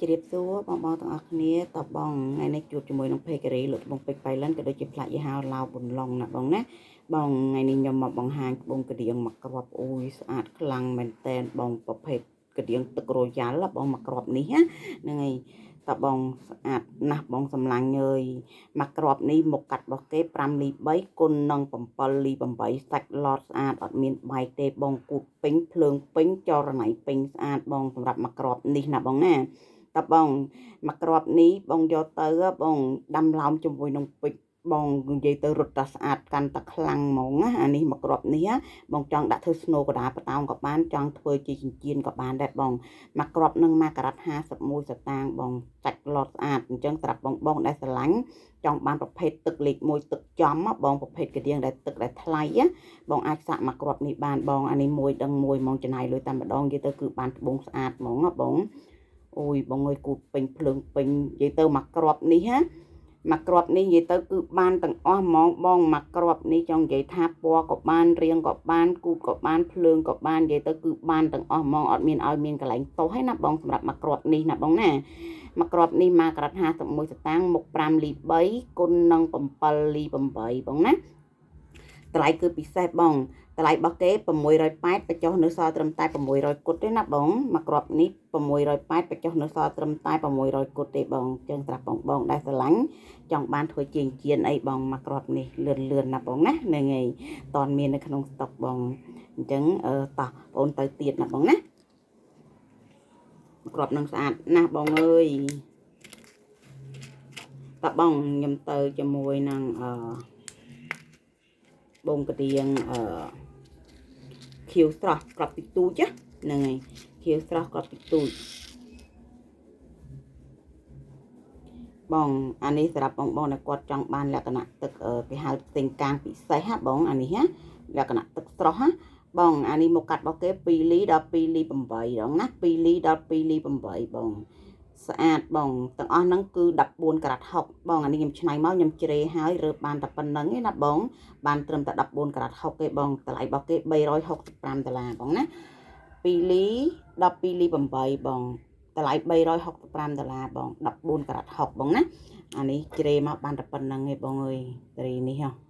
ជ្រាបសួរបងបងទាំងអស់គ្នាតបងថ្ងៃនេះជួបជាមួយនឹង Page ការីលក់ត្បូងពេជ្របៃលិនក៏ដូចជាផ្លាកយីហោឡាវប៊ុនឡុងណាបងណាបងថ្ងៃនេះខ្ញុំមកបង្ហាញត្បូងកដៀងមួយគ្រាប់អូយស្អាតខ្លាំងមែនតែនបងប្រភេទកដៀងទឹករ៉ូយ៉ាល់បងមួយគ្រាប់នេះណាហ្នឹងហើយតបងស្អាតណាស់បងសម្លាញ់អើយមួយគ្រាប់នេះមកកាត់របស់គេ5លី3គុណនឹង7លី8សាច់ឡតស្អាតអត់មានបែកទេបងគូតពេញភ្លើងពេញចរណៃពេញស្អាតបងសម្រាប់មួយគ្រាប់នេះណាបងណាតបងមួយគ្រាប់នេះបងយកទៅបងដាំឡោមជាមួយនឹងពេជ្របងនិយាយទៅរត់តាស្អាតកាន់តែខ្លាំងហ្មងណាអានេះមួយគ្រាប់នេះបងចង់ដាក់ធ្វើស្នូកដាបតោងក៏បានចង់ធ្វើជាចិញ្ចៀនក៏បានដែរបងមួយគ្រាប់នឹង1ការ៉ាត់51សតាងបងចាច់ឡតស្អាតអញ្ចឹងសម្រាប់បងបងដែលស្រឡាញ់ចង់បានប្រភេទទឹកលេខ1ទឹកចំបងប្រភេទកដៀងដែលទឹកដែលថ្លៃបងអាចសាក់មួយគ្រាប់នេះបានបងអានេះមួយដឹងមួយហ្មងចំណាយលុយតែម្ដងនិយាយទៅគឺបានត្បូងស្អាតហ្មងណាបងអូយបងអើយគូតពេញភ្លើងពេញនិយាយទៅមួយគ្រាប់នេះណាមួយគ្រាប់នេះនិយាយទៅគឺបានទាំងអស់ហ្មងបងមួយគ្រាប់នេះចង់និយាយថាពណ៌ក៏បានរាងក៏បានគូតក៏បានភ្លើងក៏បាននិយាយទៅគឺបានទាំងអស់ហ្មងអត់មានឲ្យមានកន្លែងទោសឯណាបងសម្រាប់មួយគ្រាប់នេះណាបងណាមួយគ្រាប់នេះ1ការ៉ាត់51សតាងមុខ5លី3គុណនឹង7លី8បងណាតម្លៃគឺពិសេសបងតម្លៃរបស់គេ680បញ្ចុះនៅសល់ត្រឹមតែ600គត់ទេណាបងមួយគ្រាប់នេះ680បញ្ចុះនៅសល់ត្រឹមតែ600គត់ទេបងចឹងត្រាប់បងបងដែលស្រឡាញ់ចង់បានធ្វើជាងជៀនអីបងមួយគ្រាប់នេះលឿនលឿនណាបងណាហ្នឹងហើយតនមាននៅក្នុងស្តុកបងអញ្ចឹងតោះបងទៅទៀតណាបងណាគ្រាប់នឹងស្អាតណាស់បងអើយតបងខ្ញុំទៅជាមួយនឹងអឺបងកទៀងអឺខៀវស្រស់ក្របតិចទូចហ្នឹងហើយខៀវស្រស់ក្របតិចទូចបងអានេះសម្រាប់បងបងដែលគាត់ចង់បានលក្ខណៈទឹកគេហៅផ្សេងកាងពិសេសហ่ะបងអានេះណាលក្ខណៈទឹកស្រស់ហ่ะបងអានេះមកកាត់របស់គេ2លីដល់2លី8ដងណា2លីដល់2លី8បងស្អាតបងទាំងអស់ហ្នឹងគឺ14ការ៉ាត់6បងអានេះខ្ញុំឆ្នៃមកខ្ញុំជ្រេហើយរើបានតែប៉ុណ្្នឹងឯណាបងបានត្រឹមតែ14ការ៉ាត់6ទេបងតម្លៃរបស់គេ365ដុល្លារបងណា2លីដល់2លី8បងតម្លៃ365ដុល្លារបង14ការ៉ាត់6បងណាអានេះជ្រេមកបានតែប៉ុណ្្នឹងឯងបងអើយត្រីនេះហ៎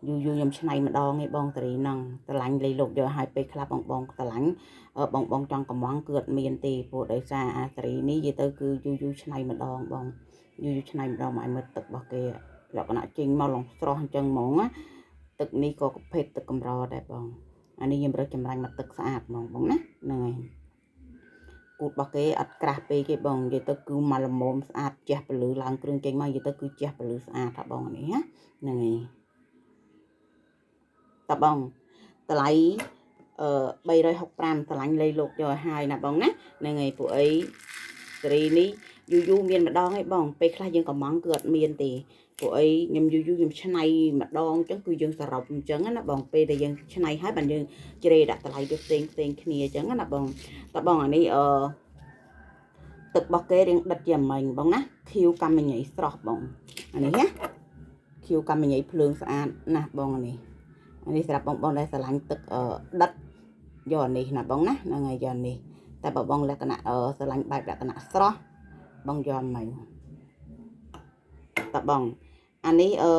យូរយូរខ្ញុំឆ្នៃម្ដងឯងបងត្រីហ្នឹងតម្លាញ់លៃលោកយកឲ្យពេលខ្លះបងបងតម្លាញ់បងបងចង់កំងគឺអត់មានទេព្រោះដោយសារអាត្រីនេះនិយាយទៅគឺយូរយូរឆ្នៃម្ដងបងយូរយូរឆ្នៃម្ដងមកឲ្យមើលទឹករបស់គេលក្ខណៈចេញមកឡងស្រស់អញ្ចឹងហ្មងណាទឹកនេះក៏ប្រភេទទឹកកម្រដែរបងអានេះខ្ញុំរើសចម្រាញ់មកទឹកស្អាតហ្មងបងណាហ្នឹងហើយគូតរបស់គេអត់ក្រាស់ពេកទេបងនិយាយទៅគឺមកល្មមស្អាតជះពលឺឡើងគ្រឿងចេញមកនិយាយទៅគឺជះពលឺស្អាតថាបងនេះណាហ្នឹងហើយតបងតម្លៃអឺ365ស្រឡាញ់លៃលោកយកឲ្យហើយណាបងណាហ្នឹងហើយពួកអីសេរីនេះយូរយូរមានម្ដងឯងបងពេលខ្លះយើងកំងគឺអត់មានទេពួកអីខ្ញុំយូរយូរខ្ញុំឆ្នៃម្ដងអញ្ចឹងគឺយើងសរុបអញ្ចឹងណាបងពេលដែលយើងឆ្នៃហើយបានយើងជ្រេដាក់តម្លៃទៅផ្សេងផ្សេងគ្នាអញ្ចឹងណាបងតបងអានេះអឺទឹករបស់គេរៀងដិតជាមិញបងណាខៀវកម្មញ៉ៃស្រស់បងអានេះណាខៀវកម្មញ៉ៃភ្លើងស្អាតណាស់បងអានេះអានេះសម្រាប់បងបងដែលស្រឡាញ់ទឹកដិតយកអានេះណាបងណាហ្នឹងហើយយកនេះតែបើបងលក្ខណៈស្រឡាញ់បែបលក្ខណៈស្រស់បងយកមិញតបងអានេះអឺ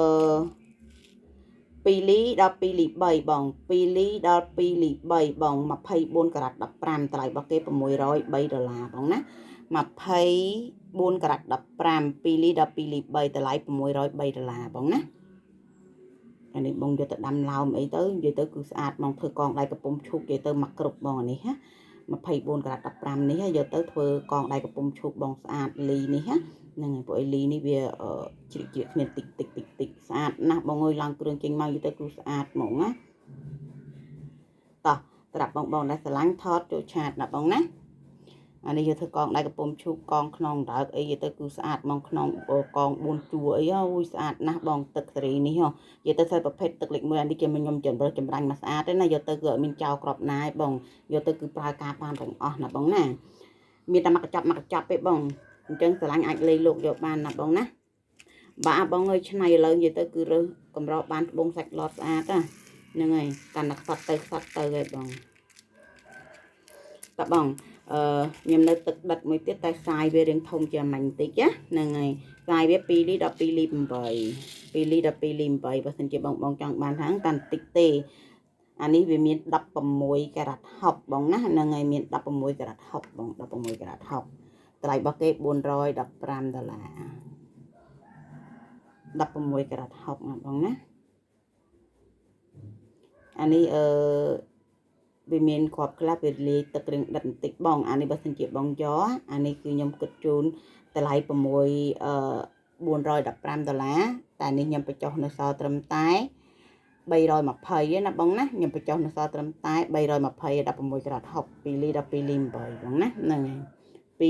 2លីដល់2លី3បង2លីដល់2លី3បង24ការ៉ាត់15តម្លៃរបស់គេ603ដុល្លារបងណា24ការ៉ាត់15 2លីដល់2លី3តម្លៃ603ដុល្លារបងណាអានេះបងយកទៅដាំឡោមអីទៅនិយាយទៅគឺស្អាតបងធ្វើកងដៃកំពុងឈូកនិយាយទៅមកគ្រប់បងអានេះណា24ការ៉ាត់15នេះយកទៅធ្វើកងដៃកំពុងឈូកបងស្អាតលីនេះណាហ្នឹងហើយពួកអីលីនេះវាជ្រៀកជ្រៀកគ្នាតិចតិចតិចតិចស្អាតណាស់បងអើយឡើងគ្រឿងចេញមកយទៅគឺស្អាតហ្មងណាតោះត្រាប់បងបងដែលស្រឡាញ់ថតចូលឆាតណាបងណាអានេះយកធ្វើកងដៃកំពុងឈូកកងខ្នងដើកអីទៅគឺស្អាតហ្មងខ្នងកង4ជួរអីអូយស្អាតណាស់បងទឹកសេរីនេះហ៎និយាយទៅស្អាតប្រភេទទឹកលេខ1អានេះគេខ្ញុំចម្រើសចម្រាញ់មកស្អាតទេណាយកទៅគឺអត់មានចោលក្របណាឯងបងយកទៅគឺប្រើការបានទាំងអស់ណាបងណាមានតែមកកញ្ចប់មកកញ្ចប់ទេបងអញ្ចឹងស្រឡាញ់អាចលេលោកយកបានណាបងណាបាទបងអើយឆ្នៃឥឡូវនិយាយទៅគឺរើសកម្របានត្បូងសាច់ឡតស្អាតណាហ្នឹងហើយកាន់តែខ្សត់ទៅខ្សត់ទៅឯងបងតបង អឺខ្ញុំនៅទឹកដិតមួយទៀតតែសាយវារៀងធំជាងមាញ់បន្តិចណាហ្នឹងហើយសាយវា2លីដល់2លី8 2លីដល់2លី8បើសិនជាបងបងចង់បានខាងតាបន្តិចទេអានេះវាមាន16ការ៉ាត់60បងណាហ្នឹងហើយមាន16ការ៉ាត់60បង16ការ៉ាត់60តម្លៃរបស់គេ415ដុល្លារ16ការ៉ាត់60ណាបងណាអានេះអឺវាមានគ្រាប់ខ្លះវាលាយទឹករៀងដិតបន្តិចបងអានេះបើសិនជាបងយកអានេះគឺខ្ញុំគិតជូនតម្លៃ6អឺ415ដុល្លារតែនេះខ្ញុំបញ្ចុះនៅសល់ត្រឹមតែ320ណាបងណាខ្ញុំបញ្ចុះនៅសល់ត្រឹមតែ320 16ក្រាត6 2លីដល់2លី8បងណាហ្នឹងហើ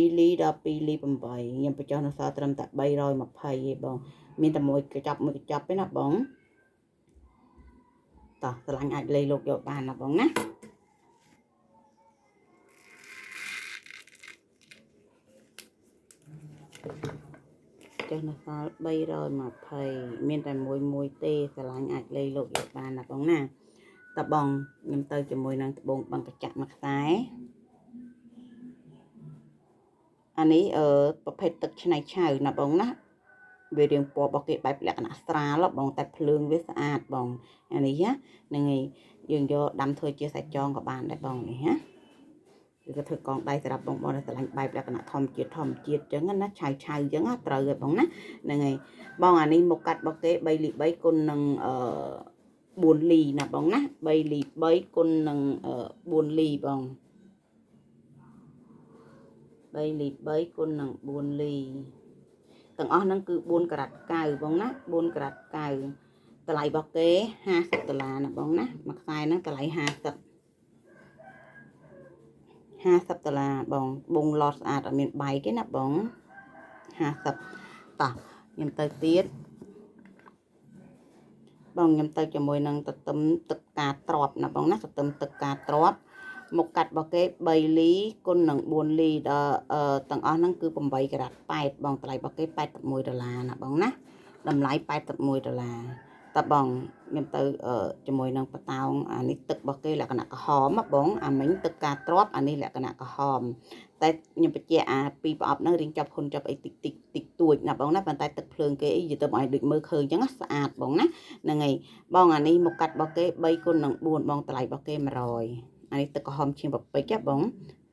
យ2លីដល់2លី8ខ្ញុំបញ្ចុះនៅសល់ត្រឹមតែ320ឯងបងមានតែមួយកញ្ចប់មួយកញ្ចប់ទេណាបងតោះស្រឡាញ់អាចលេលោកយកបានណាបងណាចុះនៅសល់320មានតែមួយមួយទេស្រឡាញ់អាចលេលោកយកបានណាបងណាតបងខ្ញុំទៅជាមួយនឹងត្បូងបឹងកញ្ចាក់មួយខ្សែអានេះអឺប្រភេទទឹកឆ្នៃឆៅណាបងណាវារៀងពណ៌របស់គេបែបលក្ខណៈស្រាលបងតែភ្លើងវាស្អាតបងអានេះណាហ្នឹងហើយយើងយកដាំធ្វើជាសាច់ចងក៏បានដែរបងនេះណាឬក៏ធ្វើកងដៃសម្រាប់បងបងដែលស្រឡាញ់បែបលក្ខណៈធម្មជាតិធម្មជាតិចឹងណាឆៅឆៅចឹងណាត្រូវហើយបងណាហ្នឹងហើយបងអានេះមុខកាត់របស់គេ3លី3គុណនឹងអឺ4លីណាបងណា3លី3គុណនឹង4លីបង3លី3គុណនឹង4លីទាំងអស់ហ្នឹងគឺ4ក្រាត់9បងណា4ក្រាត់9តម្លៃរបស់គេ50ដុល្លារណាបងណាមួយខ្សែហ្នឹងតម្លៃ50 50ដុល្លារបងបងឡតស្អាតអត់មានបែកទេណាបង50តោះខ្ញុំទៅទៀតបងខ្ញុំទៅជាមួយនឹងទទឹមទឹកការទ្របណាបងណាទទឹមទឹកការទ្របមុខកាត់របស់គេ3លីគុណនឹង4លីដល់ទាំងអស់ហ្នឹងគឺ8ក្រាត8បងតម្លៃរបស់គេ81ដុល្លារណាបងណាតម្លៃ81ដុល្លារតបងខ្ញុំទៅជាមួយនឹងបតោងអានេះទឹករបស់គេលក្ខណៈក្រហមបងអាមិញទឹកការទ្របអានេះលក្ខណៈក្រហមតែខ្ញុំបញ្ជាក់អាពីរប្រអប់ហ្នឹងរៀងចាប់ហ៊ុនចាប់អីតិចតិចតិចតួចណាបងណាប៉ុន្តែទឹកភ្លើងគេអីនិយាយទៅបងឲ្យដូចមើលឃើញអញ្ចឹងស្អាតបងណាហ្នឹងហើយបងអានេះមកកាត់របស់គេ3គុណនឹង4បងតម្លៃរបស់គេ100អានេះទឹកក្រហមឈាមបពេចបង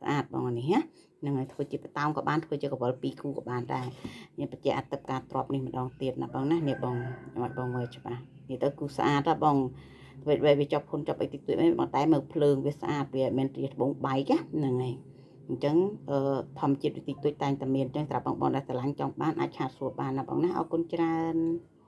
ស្អាតបងអានេះណាហ្នឹងហើយធ្វើជាបតោងក៏បានធ្វើជាកវល2គូក៏បានដែរខ្ញុំបញ្ជាក់អត្តការទ្របនេះម្ដងទៀតណាបងណានេះបងខ្ញុំឲ្យបងមើលច្បាស់និយាយទៅគូស្អាតហ៎បងវាវាចាប់ហ៊ុនចាប់អីតិចតួចបងតែមើលភ្លើងវាស្អាតវាមិនមែនជាត្បូងបែកណាហ្នឹងហើយអញ្ចឹងអឺធម្មជាតិតិចតួចតែងតែមានអញ្ចឹងសម្រាប់បងបងដែលស្រឡាញ់ចង់បានអាចឆាតសួរបានណាបងណាអរគុណច្រើន។